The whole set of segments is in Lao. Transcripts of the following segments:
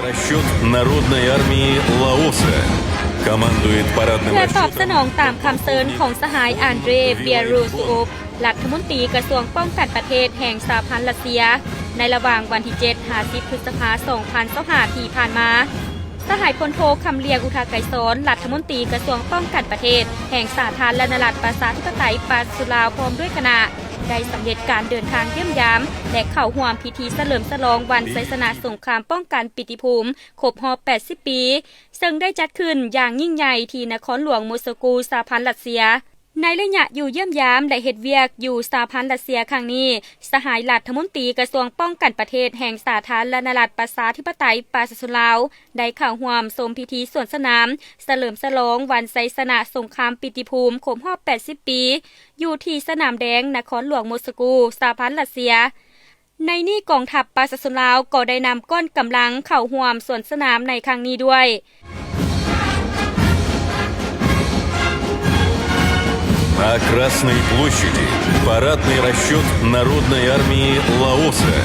Расчёт народной армии Лаоса. Командует парадным расчётом. ເພື່ອຕອບສະໜອງຕາມຄຳເຊີນຂອງສະຫາຍ ອານເດຣ ເບຍຣູສໂອບ ລັດຖະມົນຕີກະຊວງປ້ອງກັນປະເທດແຫ່ງສະຫະພັນຣັດເຊຍ ໃນລະຫວ່າງວັນທີເຈັດ ຫາ ສິບ ພຶດສະພາ ສອງພັນຊາວຫ້າ ທີ່ຜ່ານມາ, ສະຫາຍພົນໂທ ຄຳລຽງ ອຸທາໄກສອນ ລັດຖະມົນຕີກະຊວງປ້ອງກັນປະເທດແຫ່ງສາທາລະນະລັດປະຊາທິປະໄຕປະຊາຊົນລາວ ພ້ອມດ້ວຍຄະນະ ໄດ້ສຳເລັດການເດີນທາງຢ້ຽມຢາມ ແລະ ເຂົ້າຮ່ວມພິທີສະເຫຼີມສະຫຼອງວັນໄຊຊະນະສົງຄາມປ້ອງກັນປີຕິພູມຄົບຮອບ ແປດສິບ ປີ ເຊິ່ງໄດ້ຈັດຂຶ້ນຢ່າງຍິ່ງໃຫຍ່ທີ່ນະຄອນຫຼວງມົສກູ ສະຫະພັນຣັດເຊຍ. ໃນໄລຍະຢູ່ຢ້ຽມຢາມ ແລະ ເຮັດວຽກຢູ່ສະຫະພັນຣັດເຊຍຄັ້ງນີ້, ສະຫາຍລັດຖະມົນຕີກະຊວງປ້ອງກັນປະເທດແຫ່ງສາທາລະນະລັດປະຊາທິປະໄຕປະຊາຊົນລາວ ໄດ້ເຂົ້າຮ່ວມຊົມພິທີສວນສະໜາມສະເຫຼີມສະຫຼອງວັນໄຊຊະນະສົງຄາມປີຕິພູມຄົບຮອບ ແປດສິບ ປີ ຢູ່ທີ່ສະໜາມແດງນະຄອນຫຼວງມົສກູ ສະຫະພັນຣັດເຊຍ. ໃນນີ້ກອງທັບປະຊາຊົນລາວກໍໄດ້ນຳກ້ອນກຳລັງເຂົ້າຮ່ວມສວນສະໜາມໃນຄັ້ງນີ້ດ້ວຍ. На Красной площади парадный расчёт народной армии Лаоса.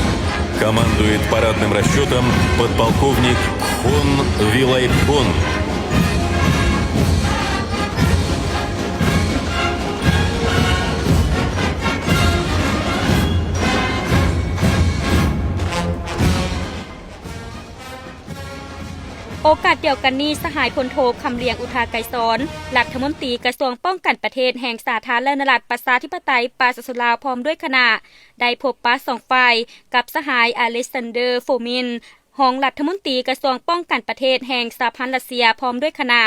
Командует парадным расчётом подполковник Пхон Вилайпхон. ໂອກາດດຽວກັນນີ້, ສະຫາຍພົນໂທ ຄຳລຽງ ອຸທາໄກສອນ ລັດຖະມົນຕີກະຊວງປ້ອງກັນປະເທດແຫ່ງສາທາລະນະລັດປະຊາທິປະໄຕປະຊາຊົນລາວ ພ້ອມດ້ວຍຄະນະ ໄດ້ພົບປະສອງຝ່າຍກັບສະຫາຍ ອາເລັກຊານເດີ ໂຟມິນ ຮອງລັດຖະມົນຕີກະຊວງປ້ອງກັນປະເທດແຫ່ງສະຫະພັນຣັດເຊຍ ພ້ອມດ້ວຍຄະນະ.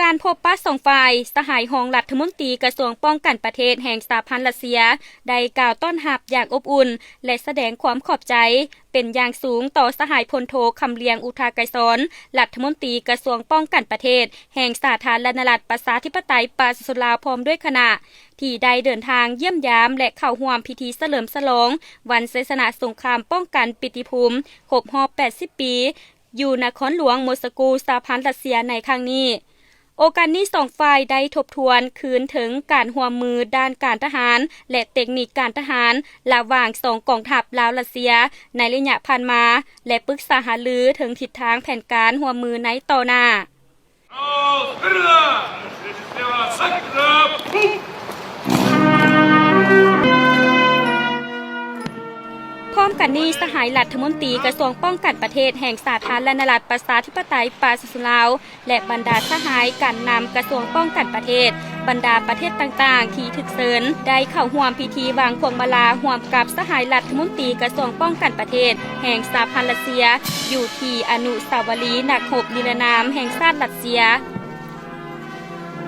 ການພົບປະສອງຝ່າຍ, ສະຫາຍຮອງລັດຖະມົນຕີກະຊວງປ້ອງກັນປະເທດແຫ່ງສະຫະພັນຣັດເຊຍ ໄດ້ກ່າວຕ້ອນຮັບຢ່າງອົບອຸ່ນ ແລະ ສະແດງຄວາມຂອບໃຈເປັນຢ່າງສູງຕໍ່ສະຫາຍພົນໂທ ຄຳລຽງ ອຸທາໄກສອນ ລັດຖະມົນຕີກະຊວງປ້ອງກັນປະເທດແຫ່ງສາທາລະນະລັດປະຊາທິປະໄຕປະຊາຊົນລາວ ພ້ອມດ້ວຍຄະນະ ທີ່ໄດ້ເດີນທາງຢ້ຽມຢາມ ແລະ ເຂົ້າຮ່ວມພິທີສະເຫຼີມສະຫຼອງວັນໄຊຊະນະສົງຄາມປ້ອງກັນປີຕິພູມຄົບຮອບ ແປດສິບ ປີ ຢູ່ນະຄອນຫຼວງມົສກູ ສະຫະພັນຣັດເຊຍໃນຄັ້ງນີ້. ໂອກາດນີ້ສອງຝ່າຍໄດ້ທົບທວນຄືນເຖິງການຮ່ວມມືດ້ານການທະຫານ ແລະ ເຕັກນິກການທະຫານ ລະຫວ່າງສອງກອງທັບລາວ-ຣັດເຊຍໃນໄລຍະຜ່ານມາ ແລະ ປຶກສາຫາລືເຖິງທິດທາງແຜນການຮ່ວມມືໃນຕໍ່ໜ້າ. ພ້ອມກັນນີ້, ສະຫາຍລັດຖະມົນຕີກະຊວງປ້ອງກັນປະເທດແຫ່ງສາທາລະນະລັດປະຊາທິປະໄຕປະຊາຊົນລາວ ແລະ ບັນດາສະຫາຍການນຳກະຊວງປ້ອງກັນປະເທດ ບັນດາປະເທດຕ່າງໆທີ່ຖືກເຊີນ ໄດ້ເຂົ້າຮ່ວມພິທີວາງພວງມາລາຮ່ວມກັບສະຫາຍລັດຖະມົນຕີກະຊວງປ້ອງກັນປະເທດແຫ່ງສະຫະພັນຣັດເຊຍ ຢູ່ທີ່ອະນຸສາວະລີນັກຮົບນິລະນາມແຫ່ງຊາດຣັດເຊຍ.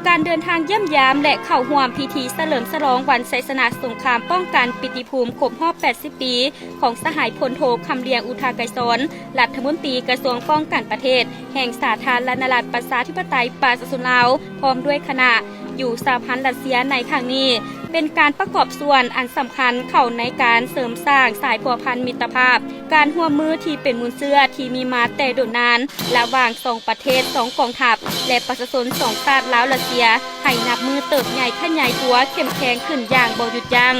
ການເດີນທາງຢ້ຽມຢາມ ແລະ ເຂົ້າຮ່ວມພິທີສະເຫຼີມສະຫຼອງວັນໄຊຊະນະສົງຄາມປ້ອງກັນປີຕິພູມຄົບຮອບ ແປດສິບ ປີ ຂອງສະຫາຍພົນໂທ ຄຳລຽງ ອຸທາໄກສອນ ລັດຖະມົນຕີກະຊວງປ້ອງກັນປະເທດແຫ່ງສາທາລະນະລັດປະຊາທິປະໄຕປະຊາຊົນລາວ ພ້ອມດ້ວຍຄະນະ ຢູ່ສະຫະພັນຣັດເຊຍໃນຄັ້ງນີ້ ເປັນການປະກອບສ່ວນອັນສຳຄັນເຂົ້າໃນການເສີມສ້າງສາຍພົວພັນມິດຕະພາບ, ການຮ່ວມມືທີ່ເປັນມູນເຊື້ອທີ່ມີມາແຕ່ດົນນານ ລະຫວ່າງສອງປະເທດ, ສອງກອງທັບ ແລະ ປະຊາຊົນສອງຊາດລາວ-ຣັດເຊຍ ໃຫ້ນັບມື້ເຕີບໃຫຍ່ຂະຫຍາຍຕົວເຂັ້ມແຂງຂຶ້ນຢ່າງບໍ່ຢຸດຢັ້ງ.